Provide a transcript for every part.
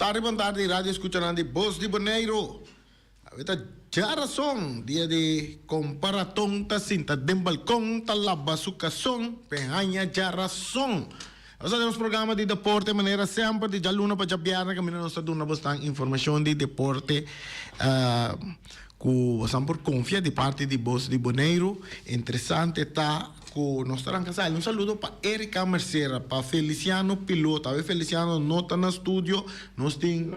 tardi, bon tardi, radio escuchanan di Bos di Boneiru. Awe ta djarason, dia di komparaton ta sinta den balkon ta laba su kason p'e haña djarason. Nos ta den nos programa di deporte manera semper di djaluna pa djabièrnè kaminda nos ta duna bosnan informashon di deporte ku bosnan por konfia di parti di Bos di Boneiru. Interesante ta ku nos ta ranka sali un saludo pa Erika Mercera, pa Feliciano Pilota. Awe Feliciano no ta na studio, nos tin.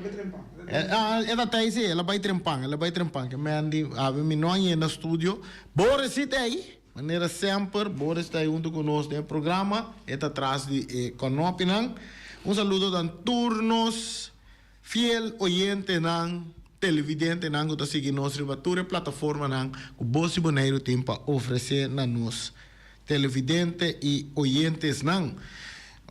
E ta tei si, el a bai trempan, el a bai trempan. Ke men di awe mi no a yenda studio. Boris si tei, manera semper Boris ta ei huntu ku nos den e programa, e ta tras di e kònòpinan. Un saludo dan tur nos fiel oyentenan, televidentenan ku ta sigui nos riba tur e plataformanan ku Bos di Boneiru tin pa ofresé na nos televidente i oyentesnan.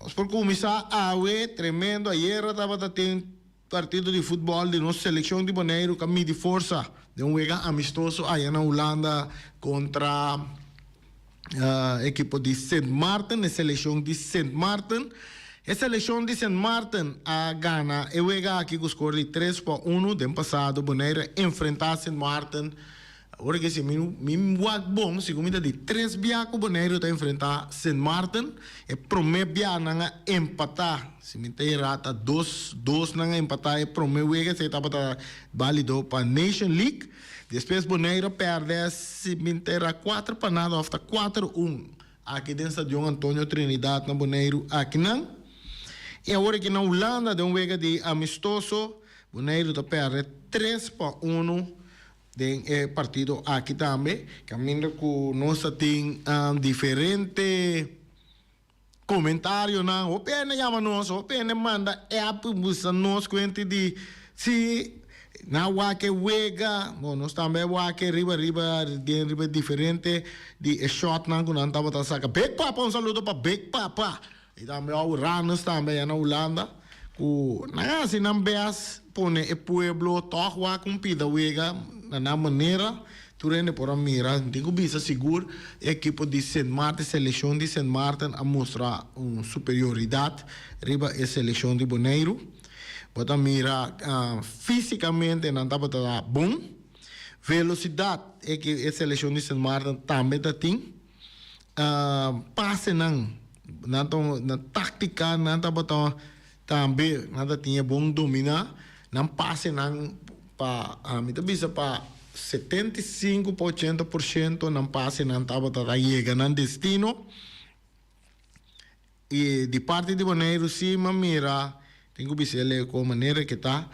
Nos por kuminsá awe tremendo, ayera tabata tin Partido di futbòl di nos selekshon di Boneiru ka midi forsa den un wega amistoso aya na Hulanda kontra ekipo di Sint Maarten, e selekshon di Sint Maarten. E selekshon di Sint Maarten a gana e wega aki ku skor di tres pa unu. Den pasado Boneiru a enfrentá Sint Maarten. Ora ke si mi mi wak bon, segun mi ta di tres bia ku Boneiru ta enfrentá Sint Maarten. E promé bia nan a empatá, si mi ta erá ta dos dos nan a empatá e promé wega, esei tabata bálido pa Nation League. Despues Boneiru a pèrdè, si mi ta erá, kuater pa nada òf ta kuater un aki den Stadion Antonio Trinidad na Boneiru akinan. I awor aki na Hulanda den un wega di amistoso Boneiru ta pèrdè tres pa unu Den e partido aki tambe caminda cu nos ta tin diferente comentarionan, hopi hende yama nos, hopi hende manda app bisa nos cuenta di si nan wak e wega, bon nos tambe a wak e riba riba den riba diferente di e shotnan cu nan tabata saca. Big Papa un saludo pa Big Papa y tambe Ouwe Runners tambe allá na Hulanda cu nan a haci nan best pone e pueblo toch wak un pida wega na nan manera. Tur hende por a mira. Mi tin cu bisa sigur e ekipo di Sint Maarten, seleccion di Sint Maarten a mustra un superioridad riba e seleccion di Boneiru. Bo ta mira fisicamente nan tabata bon. Velocidad e seleccion di Sint Maarten tambe ta tin. Pasenan, nan ta nan táktika nan tabata tambe nan ta tin e bon dominá. Nan pasenan pa mi ta bisa pa 75 pa 80% nan pasenan tabata ta yega nan destino. I di parti di Boneiru si m'a mira, tin ku bisa el ku manera ke ta,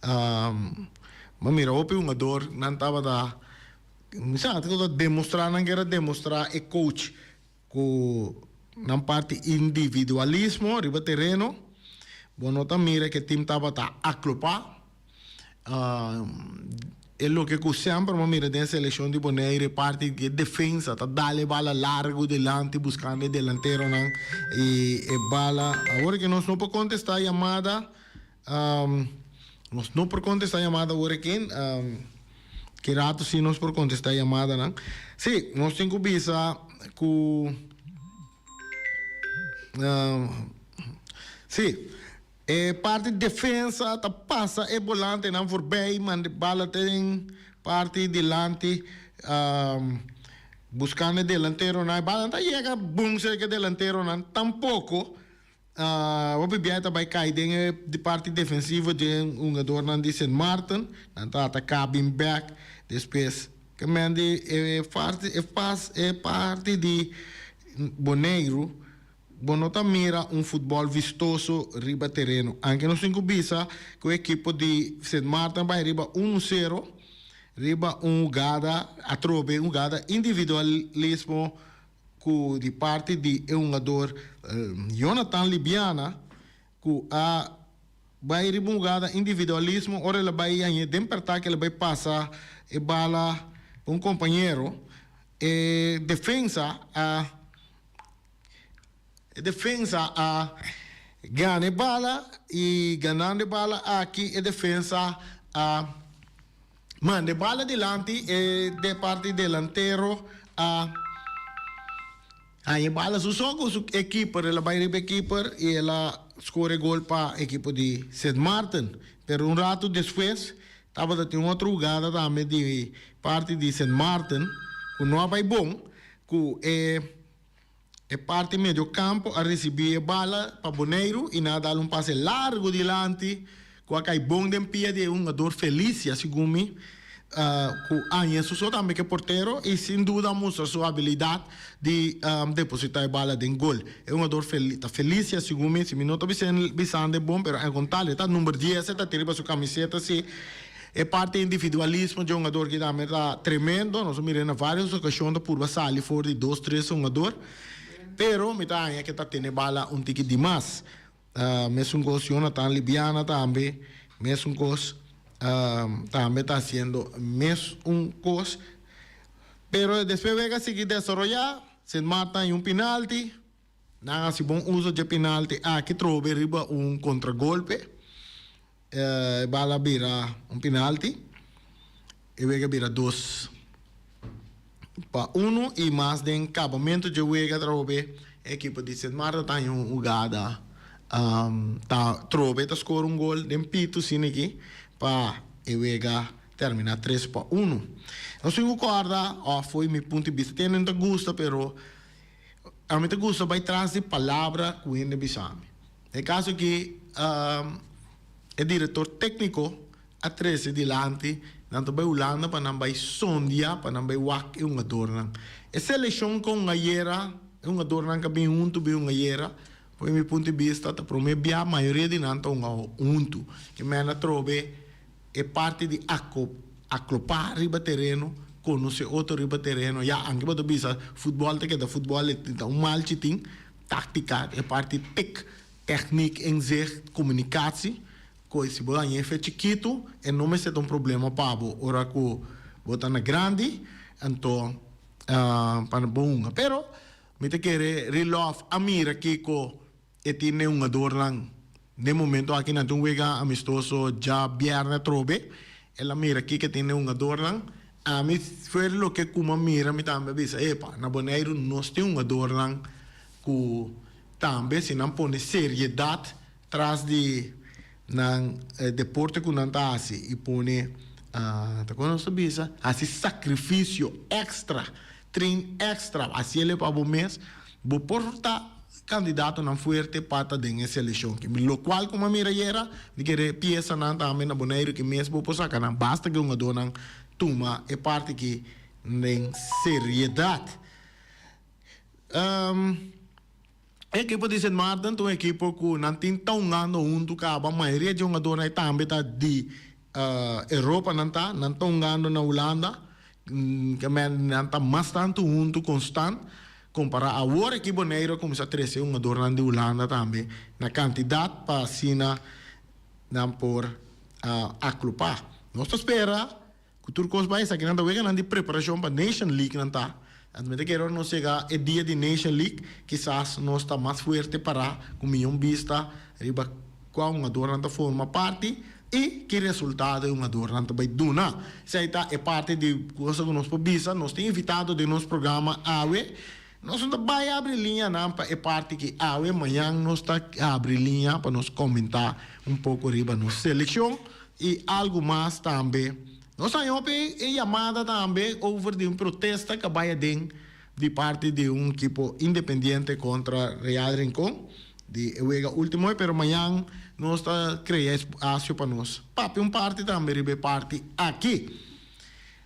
m'a mira hopi hungador nan tabata, mi sa ta demostrá, nan kier a demostrá e coach ku nan parti individualismo riba tereno, bo no ta mira ke tim tabata aklopá. E loke ku semper bo mira den selekshon di Bonaire e parti di e defensa ta dal e bala largu dilanti buskando e delanteronan i e bala awor ke nos no por kontestá yamada nos no por kontestá yamada awor aki ki rato si nos por kontestá yamadanan si nos tin ku bisa ku si. E parti defensa ta pasa e bolantenan voorbij, manda e bala den parti dilanti buscando e delanteronan. E bala no ta yega bon cerca e delanteronan tampoco. Hopi biaha ta bay cay den e parti defensivo dje hungadornan di Sint Maarten. Nan ta ataca bin bek despues. Ke men di e parti di Boneiru. Bo no ta mira un futbòl vistoso riba tereno. Anke nos tin ku bisa ku e ekipo di Sint Maarten bai riba unu sero riba un hugada atrobe, un hugada individualismo ku di parti di e hungador Jonathan Libiana ku a bai riba un hugada individualismo ora el a bai hañ'é den pertá ku el a bai pasa e bala pa un kompañero e defensa a E defensa a gana e bala y ganando e bala aki e defensa a manda e bala dilanti e de parti delantero a haña e bala su so cu su e keeper el a bay riba e keeper y el a. score gol pa ekipo di Sint Maarten. Pero un ratu despues tabata tin un otro hugada tambe di parti di Sint Maarten ku no a bai bon ku e e parti medio kampo a risibí e bala pa Boneiru i nan a dal un pase largu dilanti ku a kai bon den pia di e hungador Felicia segun mi ku aña su so tambe ke portero i sin duda a mustra su abilidat di depositá e bala den gol. E hungador ta Felicia segun mi, si mi no ta bisando e bon pero en kontal e ta number dies e ta tin riba su kamiseta si. E parti individualismo dje hungador aki tambe ta tremendo, nos a mira na varios ocasion ta purba sali for di dos tres hungador pero mi ta haña ke ta tene bala un tiki dimas. Mesun kos Jonathan Libiana tambe mesun kos tambe ta hasiendo mes un kos. Pero despues wega a sigui desaroyá, Sint Maarten haña un pinalti, nan hasi bon uso dje pinalti aki trobe riba un kontragolpe, e bala a bira un pinalti, e wega a bira 2-1 i mas den kabamentu dje wega trobe e ekipo di Sint Maarten ta haña un hugada ta trobe ta skor un gol den pitu asin'aki pa e wega termina 3-1. Nos tin ku kòrda òf fo'i mi punto di bista tin hende no ta gusta pero ami ta gusta bai tras di palabra ku hende bisa mi. Den e kaso aki e direktor tékniko a trese dilanti nan ta bai Hulanda pa nan bai sondia pa nan bai wak e hungadornan. E selekshon kon ayera e hungadornan ka bin huntu bin hunga ayera fo'i mi punto di bista ta promé bia mayoria di nan ta hunga huntu. Ke mèn atrobe. E parti di aklopá riba tereno, konosé otro riba tereno. Ya, anke bo ta bisa futbòl ta keda futbòl, e ta un malchi tin táktika, e parti tek, tèknik, inzicht, komunikasi. Ku si bo haña efe chikitu e no mester ta un problema pa bo ora ku bo ta na grandi, anto pa bo hunga. Pero mi ta kere Rilòf a mira kiko E tin e hungadornan. Den momento aki nan tin un wega amistoso djabièrnè atrobe. El a mira kiko e tin e hungadornan. Ami fuer loke ku mi a mira mi tambe a bisa, epa, na Boneiru nos tin hungadornan ku tambe si nan pone seriedat tras di nan deporte ku nan ta hasi i pone, ta kon nos ta bisa, hasi sakrifisio èkstra, train èkstra, hasiel e pa bo mes, bo por ta Kandidatonan fuerte pa ta den e selekshon ki. Lokual ku mi a mira ayera, mi kere piesanan tambe na Boneiru ki mes bo por saka nan. Basta ku e hungadónan tuma e parti ki den seriedat. E ekipo di Sint Maarten ta un ekipo ku nan tin ta hungando huntu kaba. Mayoria di e hungadónan ei tambe ta di Europa nan ta. Nan ta hungando na Hulanda. Nan ta mas tantu huntu konstant. Kompará awor aki Boneiru a kuminsá trese hungadornan di Hulanda tambe na kantidat pa asina nan por aklupá. Nos ta spera ku tur kos bai esakinan ta weganan di preparashon pa Nation League nan ta. Anto mi ta kere ora nos yega e dia di Nation League kisas nos ta mas fuerte pará ku mion bista riba kua hungadornan ta forma parti I ki resultado e hungadornan ta bai duna? Esei ta e parti di cosa ku nos por bisa. Nos tin invitado den nos programa awe. Nos no ta bai abri liñanan pa e parti ki awe. Mañan nos ta abri liña pa nos komentá un poko riba nos selekshon i algu mas tambe. Nos haña hopi e yamada tambe over di un protesta ku a bai aden di parti di un ekipo independiente kontra Real Rincon di e wega ultimo pero mañan nos ta crea espacio pa nos papia un parti tambe riba e parti aki.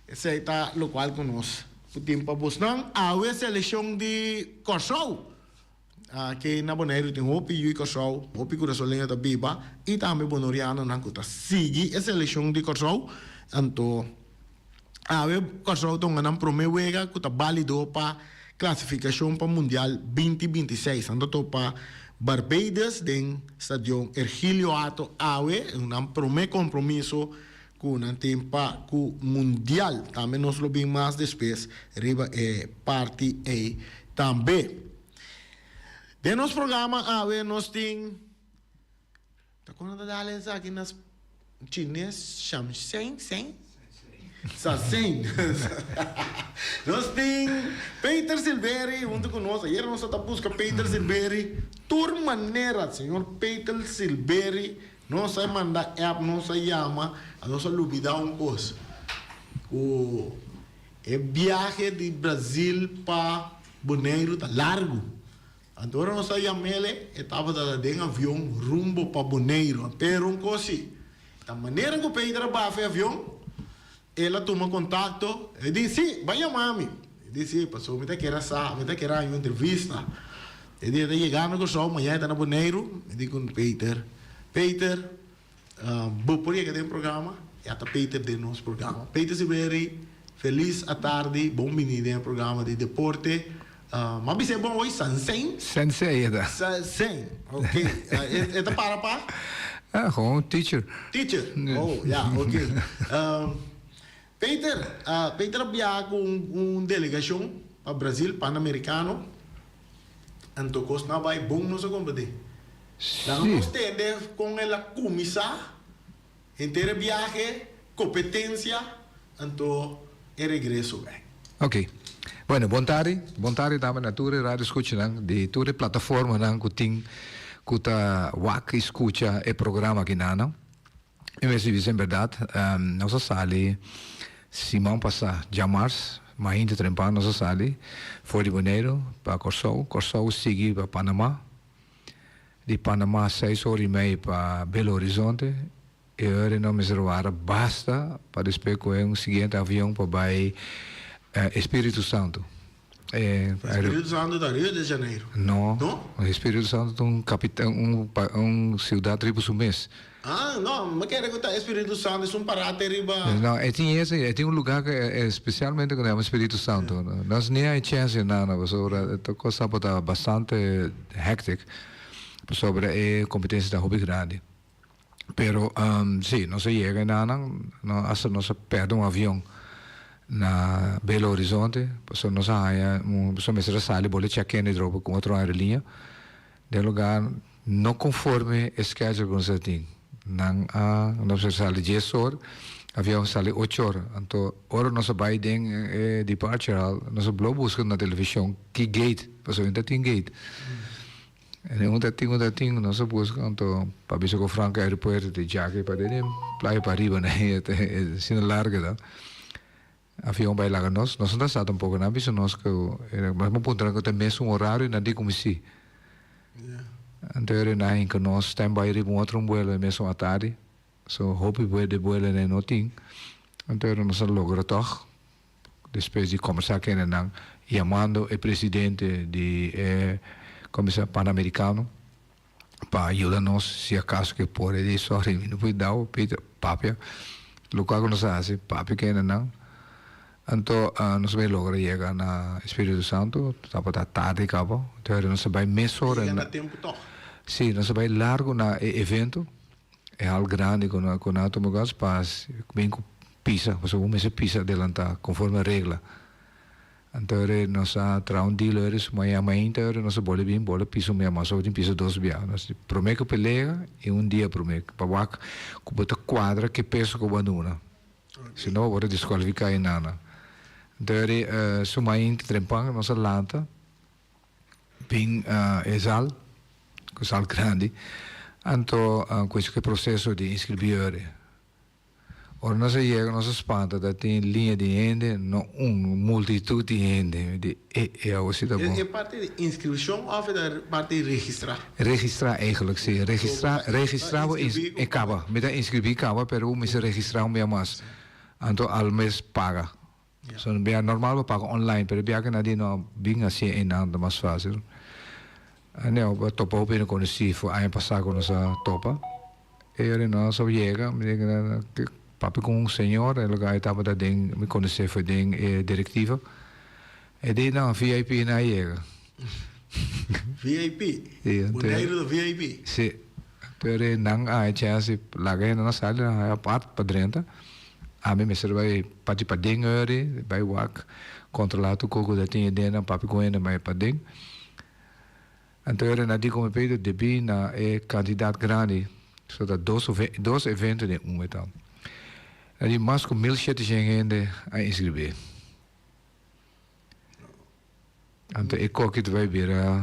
Esey ta locual cu nos por tin pa bosnan. Awe seleccion di Corsou aki na Boneiru tin hopi yu di Corsou, hopi Curasoleño ta biba y tambe Bonorianonan cu ta sigui e seleccion di Corsou. Anto Awe Kòrsou ta hunga nan promé wega ku ta bálido pa klasifikashon pa Mundial 2026. Nan ta topa Barbados den Stadion Ergilio Hato awe, nan promé kompromiso ku nan tin pa ku Mundial. Tambe nos lo bin mas despues riba e parti ei tambe. Den nos programa awe nos tin. Ta kon nan ta dal esaki na chines? Sham seng seng? Sasen. Nos tin Peter Silveri hunto ku nos. Ayer nos ta buska Peter Silveri tur manera. Señor Peter Silveri nos a manda app, nos a yama, nos a lubida un kos. Ku e biahe di Brazil pa Boneiru ta largu. Anto ora nos a yam'ele e tabata den avion rumbo pa Boneiru. Pero un kos si. Ta manera ku Peter a bafa e avion, el a tuma kontakto, e di, Sí, bai yama mi. E di, Sí, pasobra mi ta kere sa, mi ta kere haña un entrevista. E di, E ta yegando Kòrsou, mañana e ta na Boneiru. Mi di ku Peter, Peter, bo por yega den programa? I ata Peter den nos programa. Peter Silveri, felis atardi, bon bini den e programa di deporte. M'a bis'é bon hoy, Sansen. Sensei e ta. Sansen, ok. E ta para pa? Ah, gewoon teacher. Teacher, oh ya, ok. Peter, Peter a biaha ku un delegashon pa Brazil, Panamericano. Anto kos no a bai bon nos a komprendé. Laga nos tende kon el a kuminsá henter e biahe, kompetensia, anto e regreso bek. Ok. Bueno, bon tardi. Bon tardi tambe na tur e radio scuchanan di tur e plataformanan cu tin cu ta wak y scucha e programa aki nan. Mi mester bisa en berdad, nos a sali siman pasa, djamars, mainta trempan nos a sali for di Boneiru pa Corsou, Corsou sigui pa Panama, di Panama seis ora y mei pa Belo Horizonte, E ora no mester wara basta pa despues coge un siguiente avion pa bay Espiritu Santo. Espiritu Santo ta Rio de Janeiro? No. No? Espiritu Santo ta un capital, un un ciudad riba su mes. Ah, no, mi kere cu ta Espiritu Santo es un parate riba. No, e tin ese, e tin un lugar cu especialmente cu nan yama Espiritu Santo. Nos ni a e chance nada pasobra e cos tabata bastante hectic pasobra e competencia ta hopi grandi. Pero si, nos a yega enanan, no hasta nos a perde un avion na Belo Horizonte, pasobra nos a haña un, pasobra mester a sali bole check-in y dropa cu otro aerolínea, den lugar no conforme e schedule cu nos a tin. Nan a, nos a sali dies or, avion a sali ocho or, anto ora nos a bay den e departure hall, nos a blo busca na television ki gate, pasobra no ta tin gate. E un ta tin, un ta tin, nos a buska anto pa bisa ku Frank aeropuerto di djaki pa den e playa pa riba na e asina largo ta. Avion bai laga nos, nos no ta sa tampoco, nan a bisa nos ku mas bo puntra nan ku ta mesun horario nan di ku mi si. Anto e nan a hinka nos stand by riba un otro un buelo e mesun atardi, so hopi de buelo no tin, anto nos a logra tog. Despues di kombersá ku hendenan, yamando e presidente di e Komisión Panamericano pa yuda nos si akaso ke por. E di, Sorry, mi no por yuda bo, Peter, papia lokual ku nos a hasi, papia ku hendenan. Anto nos a bai logra yega na Espiritu Santo, tabata tardi kaba, entonces nos a bai mesora. Yega na tempu tòg. Si, nos a bai largu na e evento. E hal grandi ku nan ku nan a tuma gas pa bin ku pisa, pasobra bo mester pisa adelantá konforme regla. Anto ora nos a traha un deal ora su mañana mainta ora nos a bole bin bole pisa un bia mas ora tin pisa dos bia. Nos di promé ku pelea i un dia promé pa wak ku bo ta kuadra ke peso ku bo a duna. Si no bo ta diskualifiká e nana. Anto ora su mainta trempan nos a lanta. Bin e zal, ku zal grandi, anto ku e proseso di inskribí ori. Ora nos a yega nos a spanta ta tin liña di hende, no un, multitut di hende. Mi di, e, e awo si ta bon. E parti di inskripshon òf e ta parti di registrá? Registrá eigenlijk, si. Registrá, registrá bo e kaba. Mi ta inskribí kaba, pero bo mester registrá un bia mas. Anto al mes paga. So bia normal bo paga online pero bia ke nan di no bin hacié einan ta mas facil. Aneo bo a topa hopi hende conoci for aña pasa cu nos a topa e ora nos a yega mi di papia cu un señor e lugar e tabata den mi conoce for den e directiva e di no VIP nan a yega. VIP? Boneiru ta VIP? Si. Pero e nan a haña chèns di laga hende nan sali nan haña apart pa drenta. Ami mester bai parti paden ori, bai wak, kontrolá tur kos ku ta tin aden nan papia ku hende bai paden. Anto ora nan di ku mi pedido debí na e kantidat grandi, so ta dos dos evento den un e ta. Na di mas ku 1700 hende a inskribí. Anto e koki ta bai bira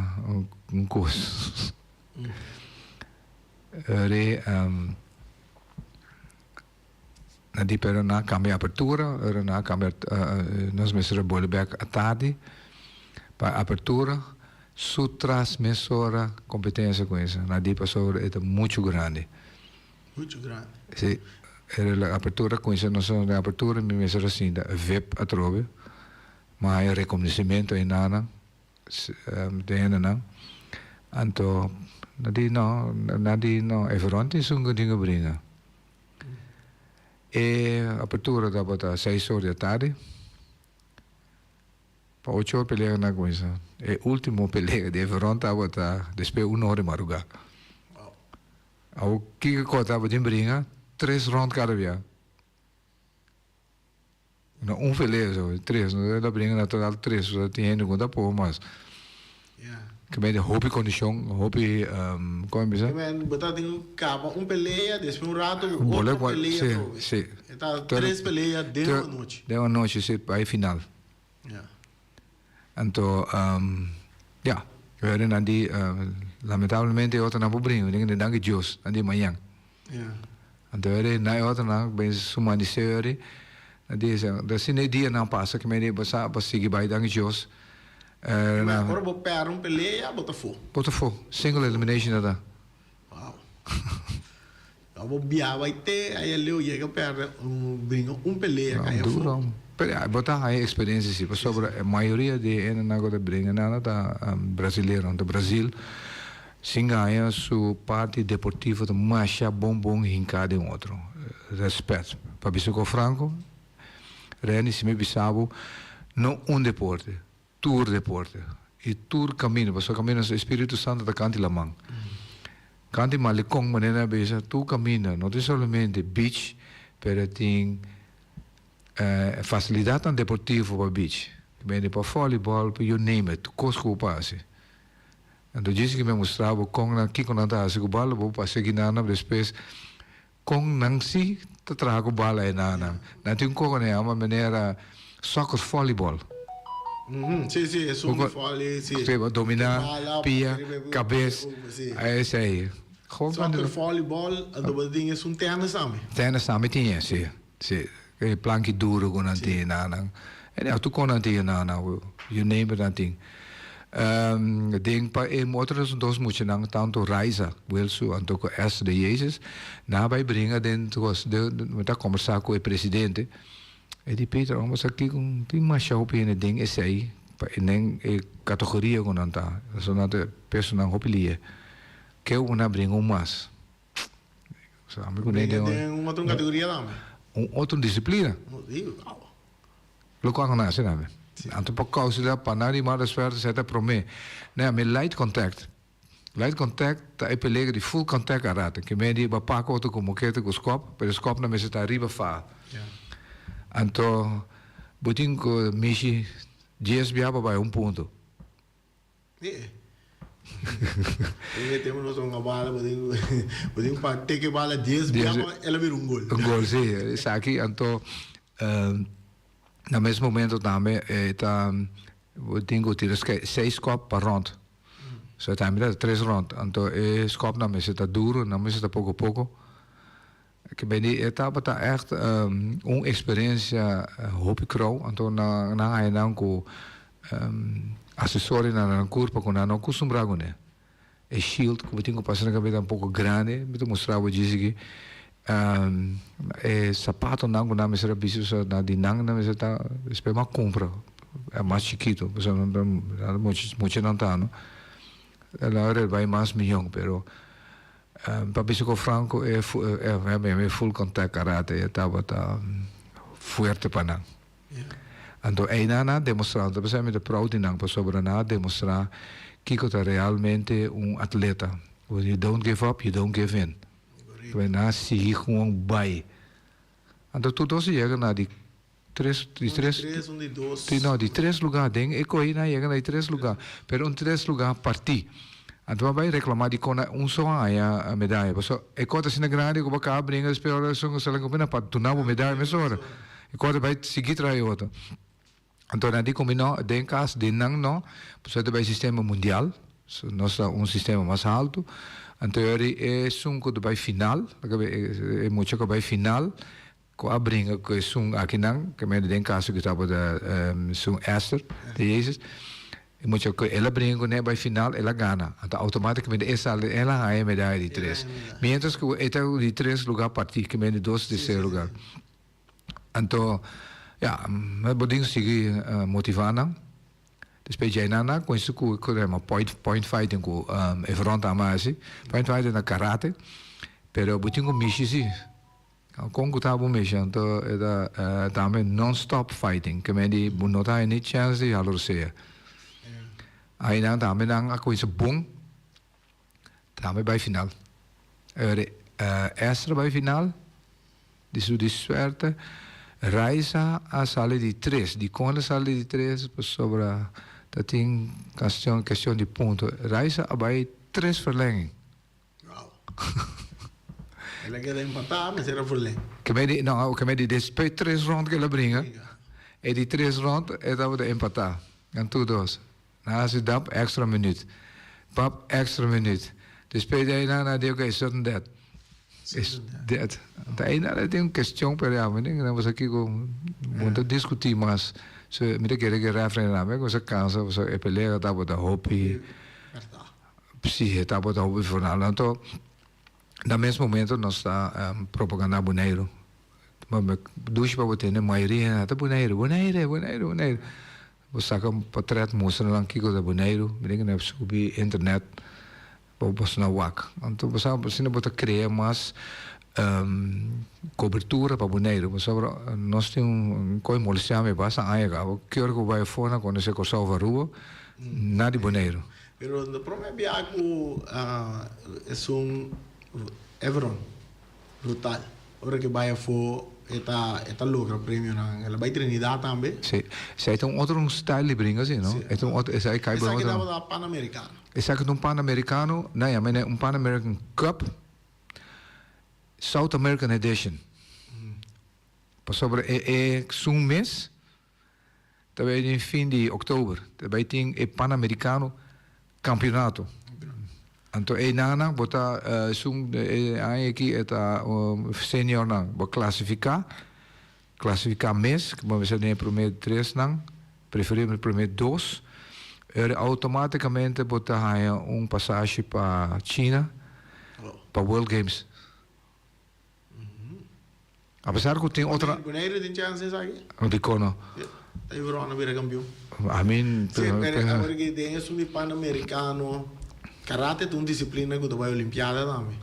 un kos. Ora na di pero nan a kambia apertura, ora nan a kambia nos mester a bolbe bek atardi pa apertura su tras mesora kompetensia kuminsa. Na di pasobra e ta muchu grandi. Muchu grandi. Si, era la apertura kuminsa nos den apertura mi mester a sinta vip atrobe. Mi a haña rekonosementu enanan den hendenan. Anto nan di no, nan di no, Everon tin esun ku tin ku bringa. E apertura tabata seis or di atardi. Pa ocho or pelea nan a kuminsa. E ultimo pelea di Everon tabata despues un or di marugá. Awor kiko ku tabatin bringa? Tres rond kada bia. No un pelea so, tres. No ta bringa na total tres. So tin hende ku no ta por mas. Ke men hopi kondishon, hopi kon mi bisa? Ke men bo ta tin ku kaba un pelea, despues un rato otro pelea atrobe. Si, si. E ta tres pelea den un anochi. Den un anochi, si, pa e final. Anto, ya, wèr nan di, lamentablemente e otronan por bringa, mi tin danki Dios, nan di mañan. Anto wèr nan e otronan ben suma di se wèr, nan di, asina e dianan pasa ku mi di bo sa bo sigui bai danki Dios. Ma ora bo pèrdè un pelea, bo ta fo. Bo ta fo, single elimination ta ta. Wow. Abo bia bai te aya leu yega perde un bringa un pelea kaya fo. Duro. Pero ya bo ta haya experiencia si pasobra e mayoria di e hendenan ku ta bringa nan ta brasilero. Anto Brasil sin gaña su parti deportivo ta masha bon bon hinká den otro. Respet. Pa bisa ku franco Renny si mi bisa bo no un deporte. Tur deporte y tur camino, pasobra camino e Spiritu Santo ta canta y laman. Canta y malecon manera nan a bisa, tur camino, no tin solamente beach, pero tin facilidadnan deportivo pa beach. Bende pa volleyball, pa you name it, tur cos cu bo por haci. Anto djis ki mi a mustra bo con nan, kico nan ta haci cu bal, bo por sigui nan despues Kon nan si ta traha ku bala e nan? Nan tin un koko nan yama manera soccer volleyball. Si, si, esun di volley, si. Si, dominá pia, kabes, esei. Soccer volleyball, anto bo ta tin esun tennis tambe. Tennis tambe tin e, si, si. E planki duro ku nan tin nan. Anyhow, tur kon nan tin nan, you name it nan tin. Den pa e otro dos muchanan tanto Raiza Wilsu anto ku Esther de Jezus nan a bai bringa den kos mi ta kombersá ku e presidente e di Peter amo sa kiko tin masha hopi hende den esei pa e den e kategoria ku nan ta pasobra nan ta pesonan hopi lie ke ku nan bringa un mas Bringa den un otro kategoria tambe un otro disiplina. Loke a hasi na mi. Anto pa kousa di pa nan riba respuesta esei ta promé. Nea mi light contact. Light contact ta e pelea di full contact a rato. Ke men di bo pak otro ku mokete ku skòp, pero e skòpnan mester ta riba fa. Anto bo tin ku mishi dies bia pa bai un punto. E tempo nos hunga bala, bo tin bo tin pa teke bala dies bia pa el a bira un gol. Un gol, si. Esaki anto na mes momento tambe e ta bo tin ku tira seis kòp pa rònt. So tambe ta tres rònt. Anto e skòpnan mester ta duro, nan mester ta poko poko. Ke bini e tabata ègt un eksperensia hopi krou, anto nan a haña nan ku asesorionan na nan kurpa ku nan no kustumbrá kuné. E shield ku bo tin ku pasa na kabes ta un poko grandi, mi ta mustra bo djis aki. E sapatonan ku nan mester a bisti pasobra na di nan nan mester ta despues bo a kumpra mas chikitu pasobra nan mucha nan ta no. El a bai mas miyon pero. Pa bisa ku Franco e e full contact karate e tabata fuerte pa nan. Anto einan nan a demostra, anto p'esei mi ta proud di nan pasobra nan a demostra kiko ta realmente un atleta. When you don't give up, you don't give in. Nan a sigui gewoon bai. Anto tur dos a yega na di Tres, di tres. Un di tres, un di dos. Di, no, di tres lugá. Den e koí nan yega na di tres lugá. Pero un tres lugá partí. Anto m'a bai reclama di con un so a haña medaya. Pasobra e cos ta asina grandi cu bo caba bringa despues ora esun sali cumpli pa duna bo medaya mesora. E cos ta bai sigui traha e otro. Anto nan di cu mi no, den cas den nan no, pasobra ta bai sistema mundial. Nos ta un sistema mas haltu. Anto e esun cu ta bai final, e mucha cu a bai final, Ku a bringa ku esun akinan, ke mende den kaso ku tabata esun Esther di Jesus, e mucha ku el a bringa kuné bai final, el a gana. Anto outomatikamente e sali, el a haña e medaya di tres. Mientras ku e ta di tres lugar partí, ke mende dos terser lugar. Anto, ya, bo tin ku sigui motivá nan. Despues djei nan a kuminsá ku ku ta yama point point fighting ku Everon ta ama hasi. Point fighting ta karate, pero bo tin ku mishi si. Kon ku ta bo mishi anto e ta tambe non stop fighting ke men di bo no ta haña ni chèns di hala rosea. Ainan tambe nan a kuminsá bon tambe bai final. Awor Estra bai final di su di suerte Raisa a sali di tres. Dikon el a sali di tres? Pasobra ta tin kestion di punto. Raisa a bai tres verlenging. Wow. El a keda empatá, mester a verleng. Ke me di, no, ke me di despues tres rond ke el a bringa, e di tres rond e tabata empatá. Nan tur dos. Nan a hasi dap extra minuut. Pap extra minuut. Despues di einan nan a di oké, sudden death. Is death. Anto einan a tin un kestion pero ya, mi no sa kiko bo ta diskutí mas. So mi ta kere ke referee nan a kuminsá kansa pasobra e pelea tabata hopi. Sí, e tabata hopi fornal. Anto, na mes momento nos ta propaganda Boneiru. Dushi pa bo tende mayoria hende ta Boneiru, Bonaire, Boneiru, Boneiru. Bo saka un potret mustra nan kiko ta Boneiru, mi tin ku subi internet pa bo na wak. Anto bo sa asina bo ta krea mas kobertura pa Boneiru pasobra nos tin un kos molestia mi basta aña kaba ki ora ku bo bai afó nan konosé Kòrsou òf Aruba na di Boneiru. Pero no prome bia cu esun Everon brutal. Ora ke bai afo e ta e ta logra premionan. El a bai Trinidad tambe. Si. Esei ta un otro un style di bringa si no? Si. E ta un otro esei kai Esaki tabata Panamericano. Esaki ta un Panamericano, no ya mene un Pan American Cup South American Edition. Pasobra e e sun mes Ta bay den fin di oktober ta bay tin e Panamericano Campeonato. Anto eynan bo ta esun e aña aki e ta seniornan bo clasifica, clasifica mes bo mester den e prome tresnan preferibel prome dos ora automaticamente bo ta haya un pasashi pa China pa World Games. Apesar ku tin otra. Boneiru tin chance esaki? Dikon no? Ta Everon a bira kampion. I mean. Si, pero awor ki den esun di Panamericano, karate ta un disiplina ku ta bai Olimpiada tambe.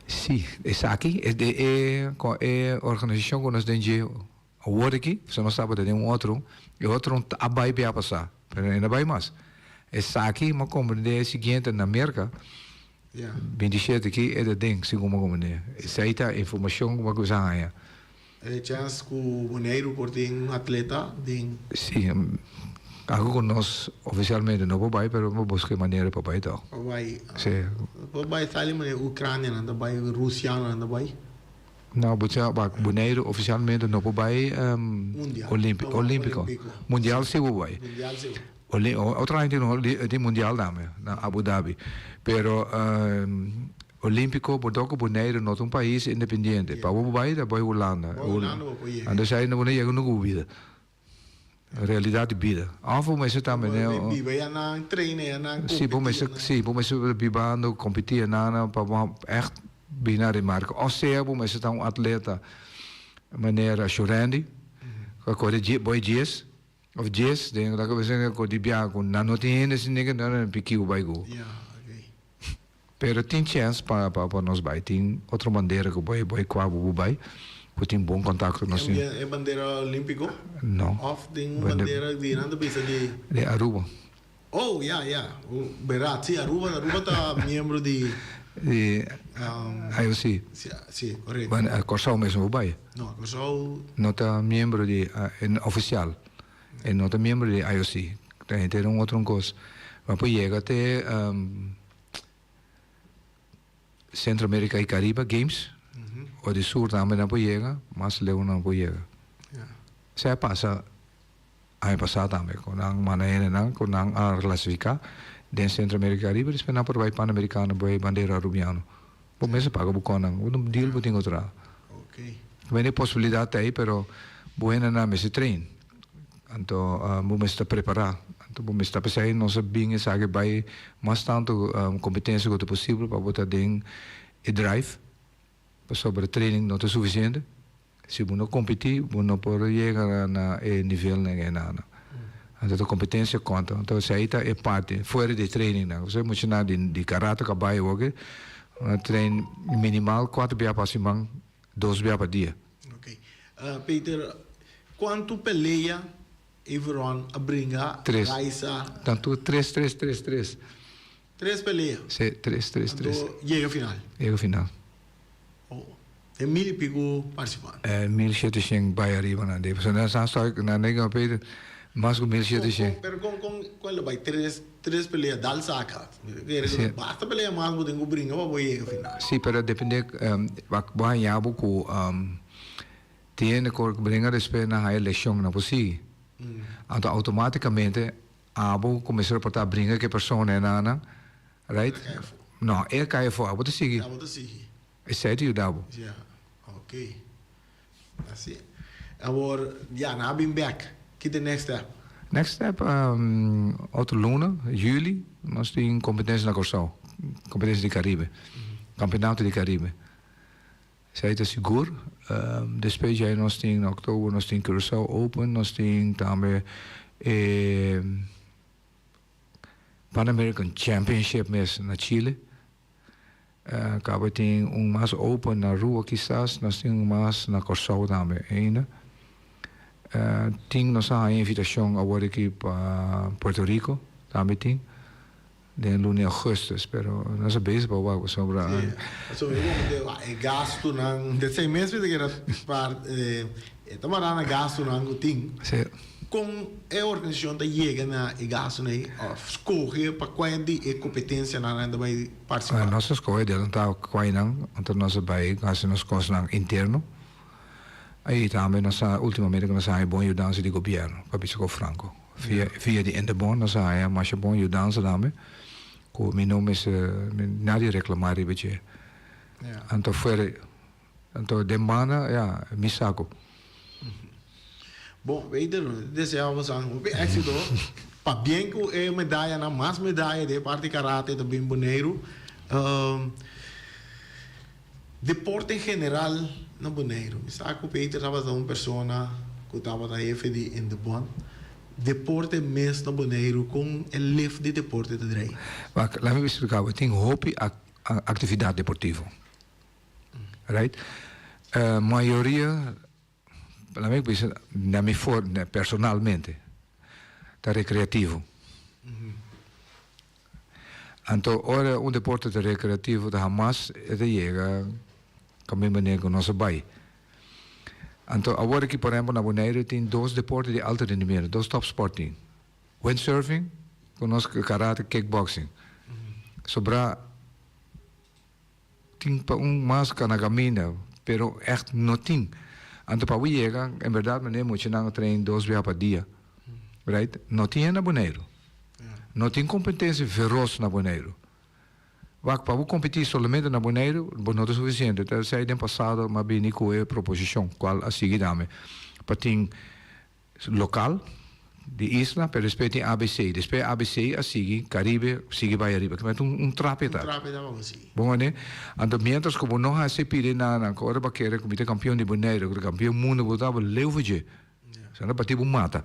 Si, esaki e e e organisashon ku nos den dje awor aki, pasobra nos tabata den un otro, e otro a bai bia pasá, pero e no bai mas. Esaki mi a komprendé e siguiente na Merka. 27 ki e ta den, segun bo komprendé. Esei ta informashon ku bo a kuminsá haña. E chèns ku Boneiru por tin un atleta den. Sí, algu ku nos ofisialmente no por bai, pero bo buska e manera pa bai tòg. Pa bai. Sí. Por bai sali manera Ukranianan ta bai, Rusianonan ta bai. No, bo ta wak Boneiru ofisialmente no por bai Olímpiko. Mundial sí bo bai. Mundial sí. Otro aña tin tin mundial tambe na Abu Dhabi. Pero Olímpiko por dor ku Boneiru no ta un pais independiente. Pa bo bai ta bai Hulanda. Anto esei no bo no yega nunka bo bida. Realidat di bida. Òf bo mester tambe ne. Biba einan, traina einan, kompetí einan. Si, bo mester bibando, kompetí einan pa bo ègt bini na remarka. Òf sea bo mester ta un atleta manera Shurandy, ku a kore boi dies òf dies, den laga bisa ku di biaha ku nan no tin hende asina ku nan piki bo bai ku. Pero tin chèns pa pa nos bai. Tin otro bandera ku bo e kua bo bai ku tin bon kontakto nos tin. E bandera olímpiko? No. Òf tin un bandera di nan ta bisa di. Di Aruba. Oh ya ya berat si Aruba Aruba ta miembro di. Di IOC. Si si korekto. Bueno Kòrsou mes no por bai. No Kòrsou. No ta miembro di ofisial e no ta miembro di IOC. Ta henter un otro un kos. Bo por yega te. Centro America y Caribe Games, o di Sur tambe nan por yega, mas leu nan por yega. Esei a pasa aña pasá tambe, ku nan manda hendenan ku nan a klasifiká den Centro America y Caribe, despues nan por bai Panamericano bai bandera Arubiano. Bo mester paga bo konnan, un deal bo tin ku traha. Tambe e posibilidat ta ei, pero bo hendenan mester train. Anto bo mester ta prepará. Anto bo mester ta p'esei nos a bin esaki bai mas tantu kompetensia ku ta posibel pa bo ta den e drive, pasobra training no ta sufisiente. Si bo no kompetí bo no por yega na e nivelnan ei nan. Anto ta kompetensia konta. Anto esei ta e parti fuera di e trainingnan. Pasobra e muchanan di karate ku a bai awoki nan a train minimal kuater bia pa siman, dos bia pa dia. Ok. Peter, Cuanto pelea Everon a bringa Tres. Raisa? Tanto tres, tres, tres, tres. Tres pelea? Si, tres, tres, tres. Anto yega final? Yega final. Oh, den mil y pico participante? Eh, 1700 bay ariba nan de. Pasobra nan sa stoy, nan de gaba pedi mas cu 1700. Con, pero con, con, con el a bay tres, tres pelea dal saca? Si. Basta pelea mas bo tin cu bringa pa bo yega final. Si, pero depende, bo haña bo cu. Tin hende ku bringa despues nan haña leshon nan por sigui. Anto automaticamente abo kuminsá reportá bringa ku e persona e nan, right? No, e a kai afó, abo ta sigui. Abo ta sigui. Esei ta yuda bo. Ya, ok. Asi. Awor, ya, nan a bin bèk. Ki ta e next step? Next step, otro luna, juli, nos tin kompetensia na Kòrsou, kompetensia di Karibe, kampeonato di Karibe. Esei ta sigur. Despues djei nos tin na oktober nos tin Curaçao Open, nos tin tambe e Pan American Championship mes na Chile. Kaba tin un mas open na Aruba kisas, nos tin un mas na Kòrsou tambe ainda. Tin nos a haña invitashon awor aki pa Puerto Rico tambe tin. Den luna di augustus, pero nos a bezig pa wak pasobra. Sí, pasobra e momento wak e gastunan, den seis mes mi ta keda par e ta mará na gastunan ku tin. Sí. Kon e organisashon ta yega na e gastunan ei òf skohe pa kua di e kompetensianan nan ta bai partisipá? Nos a skohe adelantá kuainan, anto nos a bai hasi nos kosnan interno. I tambe nos a ultimamente ku nos a haña bon yudansa di gobièrnu, pa bisa ku franko. Via via di Indebon nos a haña masha bon yudansa tambe ku mi no mester nadie reklamá riba dje. Anto fuera anto den banda ya mi sa ku. Bon, Peter, nos ta desea bo san hopi éxito. Pabien ku e medayanan, mas medaya den e parti karate ta bin Boneiru. Deporte en general na Boneiru. Mi sa ku Peter tabata un persona ku tabata hefe di Indebon. Deporte mes na Boneiru, kon e lef di deporte ta drei? Wak, laat mi splika bo, tin hopi aktividat deportivo, right? Mayoria, laat mi bisa na mi for, personalmente, ta rekreativo. Anto ora un deporte ta recreativo ta hamas e ta yega kaminda manera ku nos a bai. Anto awor aki por ehempel na Boneiru tin dos deporte di alto rendimiento, dos topsport tin, windsurfing ku nos karate, kickboxing. Sobra tin pa un mas ka na kaminda pero ègt no tin. Anto pa bo yega en berdad manera muchanan a train dos bia pa dia right no tin hende na Boneiru. No tin kompetensia feros na Boneiru. Wak pa bo kompetí solamente na Boneiru bo no ta sufisiente. Ta esei den pasado mi a bini ku e proposishon kual a sigui dame pa tin lokal di isla pero despues tin ABC. Despues ABC a sigui Caribe sigui bai ariba. Kiba ta un trape ta. Un trape ta pa sigui. Bo wak Anto mientras ku bo no hasi e pidi nan ku ora bo a kere ku mi ta kampion di Boneiru ku ta kampion mundu bo ta bo leu for dje. Sa no pa ti bo mata.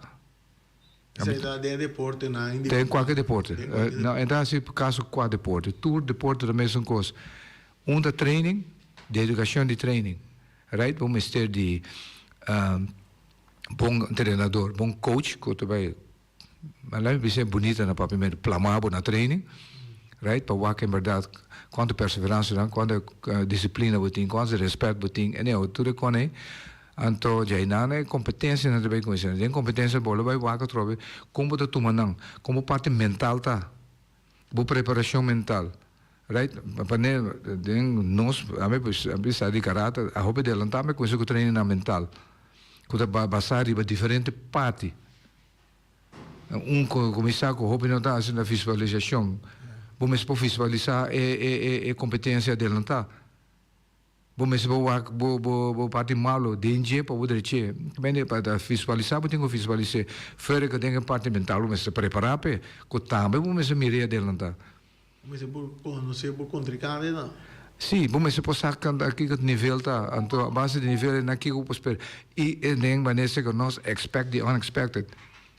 Esei ta den deportenan individual. Den kualke deporte. No, e ta hasi kaso kua deporte. Tur deporte ta mesun kos. Un ta training, di edukashon di training. Right? Bo mester di bon entrenador, bon coach ku ta bai, laat mi bisa bunita na papiamentu, plama bo na training. Right? Pa wak en bèrdat kuantu perseveransia bo tin, kuantu disiplina bo tin, kuantu rèspèt bo tin. Anyhow, tur e kos ei. Anto djainan e kompetensianan ta bai kuminsá. Den kompetensia bo lo bai wak atrobe kon bo ta tuma nan, kon bo parti mental ta, bo preparashon mental. Right? Pa ne den nos ami bisa di karate a hopi adelantá mi kuminsa ku trainingnan mental ku ta basá riba diferente parti. Un kuminsá ku hopi no ta hasi na visualisashon. Bo mester por visualisá e e kompetensia adelantá. Bo mester por wak bo bo bo parti malo den dje pa bo drech'é. Mende pa ta visualisá bo tin ku visualis'é. Fuera ku den e parti mental bo mester prepará p'e ku tambe bo mester mir'é adelantá. Bo mester por konosé bo kontrinkante nan. Sí, bo mester por sa kanta kiko nivel ta. Anto a base di nivel ei nan kiko bo por spera. I e den manera ku nos expect the unexpected.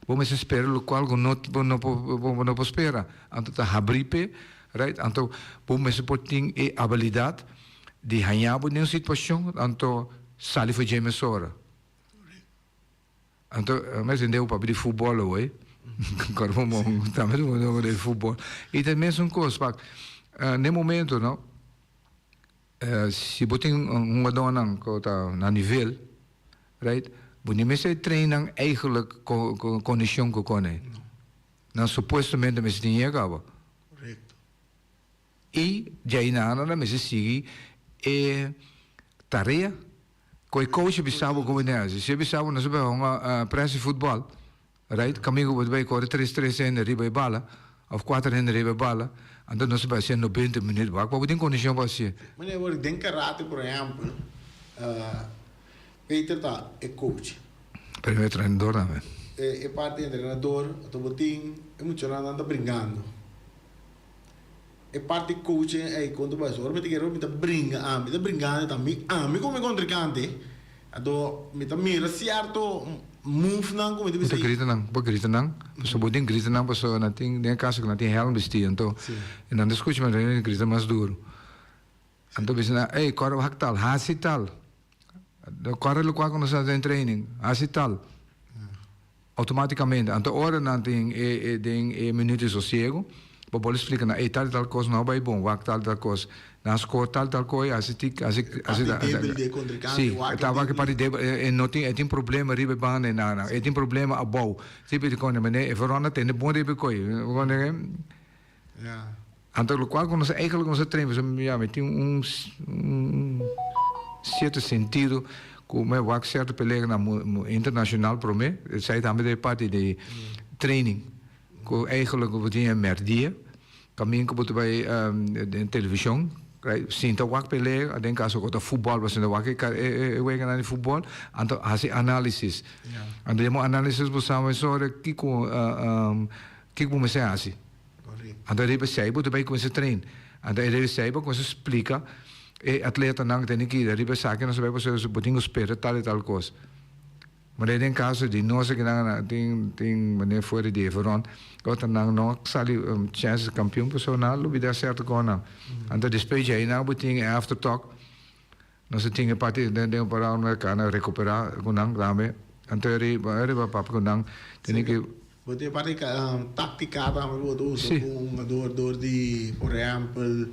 Bo mester spera lokual ku no bo no por bo no por spera. Anto ta habrí p'e, right? Anto bo mester por tin e abilidat di haña bo den un situashon, anto sali for dje mesora. Anto mi a tende un papia di futbol awor, kòrda bo mo tambe ta un di futbol. I ta e mesun kos, pak n'e momento no, si bo tin un hungadónan ku ta na nivel, right, bo no mester train nan eigenlijk kondishon ku kone. Nan supuestamente mester tin yega abo. I djaina nan a mester sigui e tarea ku e coach a bisa bo ku bo tin hasi. Si e bisa bo nos a bai hunga presi futbòl, right, kaminda ku bo ta bai kore tres tres hende riba e bala òf kuater hende riba e bala, anto nos a bai hasié nobenta minüt. Wak pa bo tin kondishon pa hasié. Meneer, wor den karate por ehèmpel, Peter ta e coach. Primer entrenador tambe. E parti entrenador, anto bo tin e muchanan nan ta bringando. E parti coaching ey con ta bay ora mi ta kere mi ta bringa ami ta bringando ta mi ami cu mi contrincante anto mi ta mira cierto move nan cu mi ta bisa. Bo ta grita nan bo grita nan pasobra bo tin grita nan pasobra nan tin den e caso cu nan tin helm bisti anto nan ta scucha manera nan grita mas duro anto bisa nan ey core wak tal haci tal core locual cu nos ta haci den training haci tal. Automaticamente. Anto ora nan tin e den e minuut di sosiego, bo por splica nan, ey tal y tal cos no a bay bon, wak tal y tal cos. Nan score tal y tal coy, haci tik, haci, haci. Parti debil di e contrincante, Si, wak e ta wak e parti debil, e no tin, e tin problema riba e banda ei nan, e tin problema abou. Tipo di con, mane e Verona tende bon riba e coy. Anto locual cu nos eigenlijk nos a train, pasobra ya mi tin un un cierto sentido cu mi a wak cierto peleanan internacional prome, esai tambe ta e parti di training cu eigenlijk bo tin e merdia caminda cu bo ta bay den television sinta wak pelea, den caso cu ta futbol bo sinta wak e weganan di futbol, anto haci analisis, anto den bo analisis bo sa mesora kico kico bo mester haci. Anto e riba esei bo ta bai kuminsá train. Anto e riba esei bo kuminsá splika e atletanan ku tene ki riba esaki nos ta bai pasobra bo tin ku spera tal i tal kos. Manera den kaso di nos akinan tin tin manera fuera di Everon ota nan no sali chèns di kampion pasobra nan a lubidá sierto kosnan. Anto despues djei nan bo tin e after talk nos a tin e parti den den pará nan a rekuperá ku nan tambe. Anto e riba e riba papia ku nan tene ki. Bo tin e parti táktika tambe ku bo ta usa ku un hungador dor di, por ehèmpel,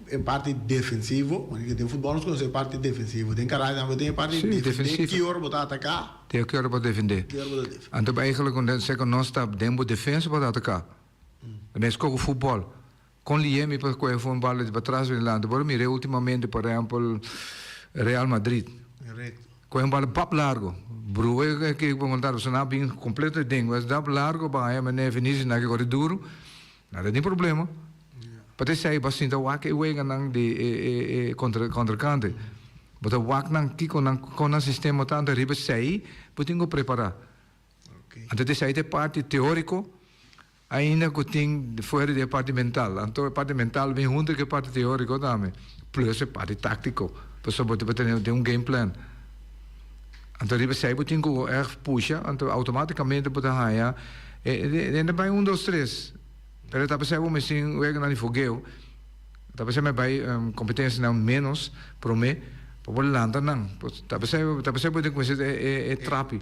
e parti defensivo. Pasobra den futbòl nos konosé e parti defensivo. Den karate tambe bo tin e parti defendé ki ora bo ta ataká. Te ki ora bo ta defendé. Ki ora bo ta defendé. Anto eigenlijk ku nos ta den bo defensa bo ta ataká. Meskos ku futbòl. Kon lié mi pa kohe un bala di patras bin dilanti? Bo a mira ultimamente por ehempel Real Madrid. Kohe un bala bap largo. Broer ke bo konta pasobra nan a bin kompleto den. Wes dap largo pa haña manera Vinicius nan ke kore duru. Nan ta tin problema. Pa ta esei bo a sinta wak e weganan di e e kontrinkante. Bo ta wak nan kiko nan kon nan sistema ta anto riba esei bo tin ku prepara. Anto ta esei ta e parti teoriko. Ainda cu tin fuera di e parti mental. Anto e parti mental bin hunto cu e parti teorico tambe, plus e parti tactico, pasobra bo ta tene un game plan. Anto riba esey bo tin cu echt pusha, anto automaticamente bo ta haya e ta bay un dos tres, pero ta pasey bo mester tin weganan di fogeo, ta pasey mi bay competencianan menos prome pa bo lanta nan. Ta pasey ta pasey bo tin cuminsa e trapi.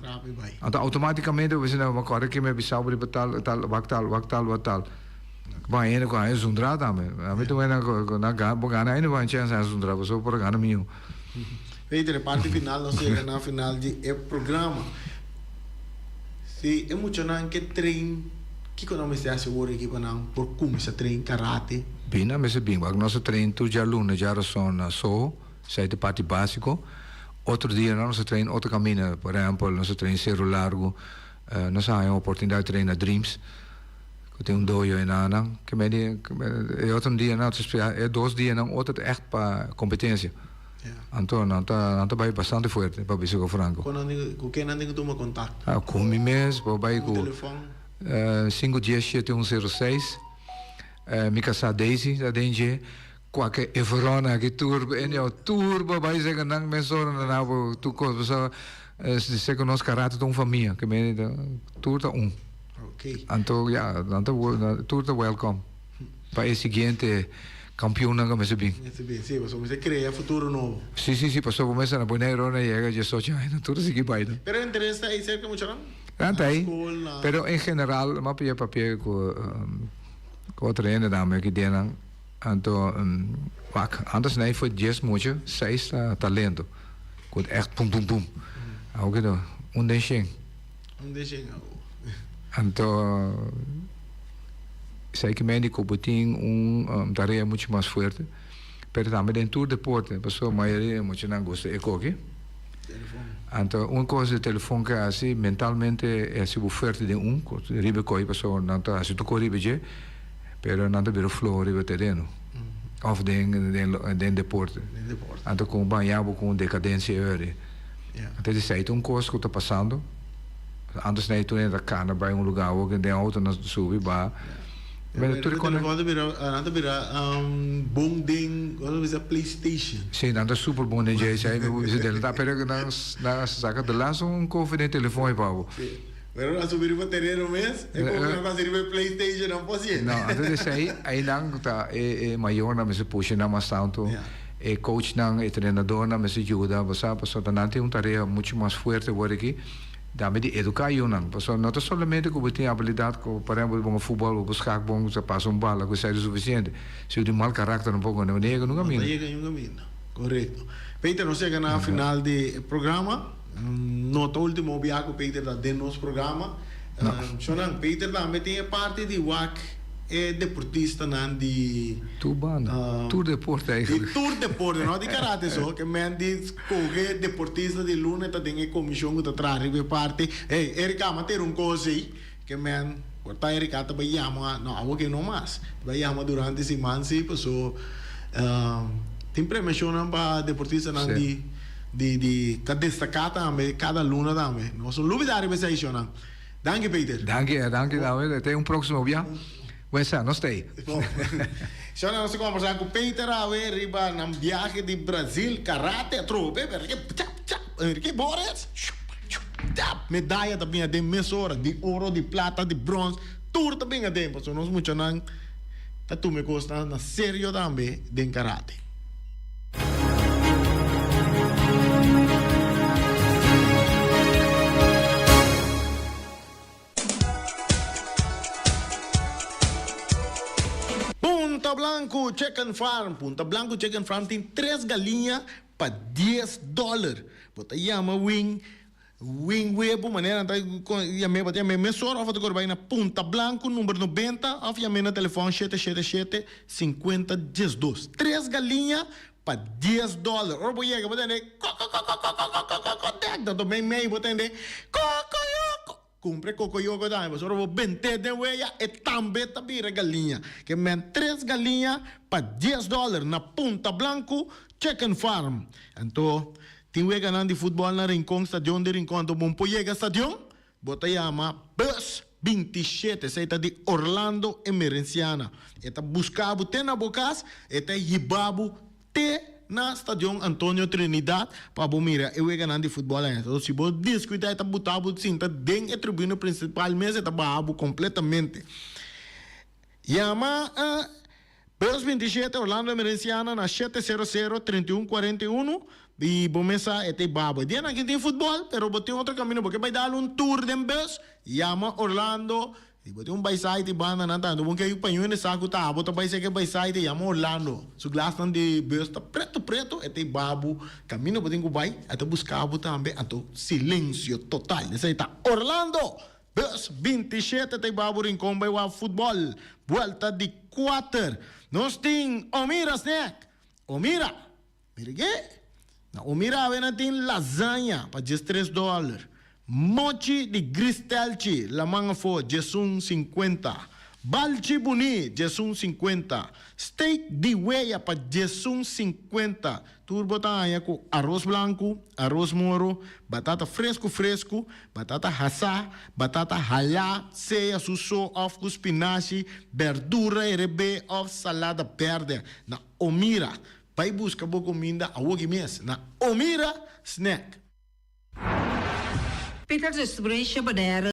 Anto automaticamente bo bisa nan bo acorda ke mi a bisa bo riba tal tal wak tal wak tal wak tal. Bo haña hende cu haña zundra tambe. Ami ta wena cu nan gana bo gana ainda bo haña chance haña zundra pasobra bo por a gana miho. Peter, e parti final nos yega na final di e programa. Si e muchanan ke train. Kiko nan mester hasi awor aki pa nan por kuminsá train karate? Bin nan mester bin. Wak nos a train tur djaluna, djarason na Soho, esei ta e parti básiko. Otro dianan nos a train otro kaminda, por ehèmpel nos a train Seru Largu, nos a haña un oportunidat di train na Dreams, ku tin un dojo enanan. Ke mei di e otro dianan, e dos dianan otro ta ègt pa kompetensia. Anto nan ta nan ta bai bastante fuerte pa bisa ku franko. Kon nan tin ku ken nan tin ku tuma kontakto? Ku mi mes por bai ku. Telefòn? 5 10 7 1 0 6. Mi kasá Daisy ta den dje. Kualke Everon aki tur anyhow tur bo bai seka nan mesora nan habo tur kos pasobra seka nos karate ta un famia ke mende ta tur ta un. Anto ya nan ta tur ta welcome pa e siguiente kampionnan ku mester bin. Mester bin si pasobra mester krea futuro nobo. Si si si pasobra bo mester na Boneiru ora nan yega 18 aña nan tur a sigui bai. Pero interes ta ei serka muchanan? Nan ta ei pero en general mi a pia papia ku otro hende tambe aki den nan. Anto, wak, antes nei foi 10 mucha, seis ta talento. Ku echt pum pum pum. Awor ki no, un den shen. Un den shen awor. Anto, esei ki mende ku bo tin un tarea mucho mas fuerte, pero tambe den tur deporte, pasobra mayoria di muchanan gusta e koki. Telefon. Anto, un kos di telefon ke hasi, mentalmente e hasi bo fuerte den un, riba e koki, pasobra nan ta hasi tur kos riba dje. Pero nan ta bira floho riba tereno of den den deporte. Anto con baña bo con decadencia eri. Anto esey ta un cos cu ta pasando. Antes nan tur hende ta cana bay un lugar awor den auto nan subi ba. Pero tur e Nan ta bira nan ta bira bon den como ta bisa playstation. Si nan ta super bon den dje esey mi por bisa delanta pero nan nan a saca de laatste un kofi den telefon pa bo. Pero a subi riba tereno mes, e komo nan ta hasi riba e playstation nan por hasié. No, anto di esei einan ta e mayornan mester pusha nan mas tantu, e coachnan, e trenadornan mester yuda, bo sa, pasobra nan tin un tarea muchu mas fuerte awor aki, tambe di eduká yunan. Pasobra no ta solamente ku bo tin abilidat ku, por ehempel, bo bon futbòl, bo por skak bon, bo sa pasa un bala, ku esei ta sufisiente. Si bo tin mal karakter tampoco, no ta yega nunka minda. No ta yega nunka minda, korekto. Peter, nos yega na final di e programa. No ta ultimo bia ku Peter ta den nos programa. Shonan, Peter tambe tin e parti di wak e deportistanan di. Tur banda, tur deporte eigenlijk. Di tur deporte, no di karate so. Ke men di skohe deportista di luna ta den e komishon ku ta traha riba e parti. Hey, Erika, mi a tera un kos ei. Ke men por ta Erika ta bai yama, no awor ke no mas. Ta bai yama durante siman si paso tin premiacionnan pa deportistanan di di di ta destaca tambe cada luna tambe. Nos no lubida riba esei shownan. Danki Peter. Danki danki tambe. Te un proximo bia. Buen sa, nos ta ei. Bon. Shownan nos ta combersa cu Peter awe riba nan biahe di Brazil karate atrobe pero ke chap chap Enrique Borges. Tap! Medaya ta bin aden mesora, di oro, di plata, di brons, tur ta bin aden pasobra nos muchanan ta tuma e kosnan na serio tambe den karate. Punta Blanco Chicken Farm Punta Blanco Chicken Farm tin tres galiña pa dies dòler. Bo ta yama wing wing webu manera nan ta yam'é bo ta yam'é mesora òf bo ta kore bai na Punta Blanco number 90 òf yam'é na telefòn 777 50 12. Tres galiña pa dies dòler. Ora bo yega bo tende kokokokokokokokokokokok dor mei mei bo tende kokoyoko. Kumpra e kokoyoko tambe pasobra bo bent'é den weya e tambe ta bira galiña. Ke men tres galiña pa dies dòler na Punta Blanco Chicken Farm. Anto tin weganan di futbòl na Rincon, stadion di Rincon. Anto bo por yega stadion, bo ta yama bus 27, esei ta di Orlando Emerenciana. E ta buska bo te na bo kas, e ta hiba bo te na Stadion Antonio Trinidad pa bo mira e weganan di futbòl aña. So si bo deskuidá e ta buta bo sinta den e tribuna prinsipal mes e ta baha bo kompletamente. Yama Bus 27 Orlando Emerenciana na 700 31 41 i bo mes sa e ta e babo. E dianan aki tin futbòl pero bo tin otro kamino bo ke bai dal un tour den bus yama Orlando Si bo tin un baisaite banda nan tantu bon ke yu paño en e saku ta abo ta bai seke e baisaite yama Orlando su glasnan di bus ta preto preto e ta e babu kaminda bo tin ku bai a ta buska bo tambe anto silensio total esei ta Orlando. Bus 27 ta hiba bo Rincon bai wak futbòl. Buelta di kuater. Nos tin Omira Snack. Omira! Mira ke? Na Omira awe nan tin lasaña pa 13 dòler. Mochi di gristelchi laman afó 11,50. Balchi buní 11,50. Steak di wea pa 11,50. Tur bo ta haña ku aros blanku, aros moro, batata fresku fresku, batata hasá, batata halá, sea su so òf ku spinashi, bèrdura herebé òf salada bèrdè. Na Omira, bai buska bo kuminda awoki mes na Omira Snack. Peters Restauration Bonaire.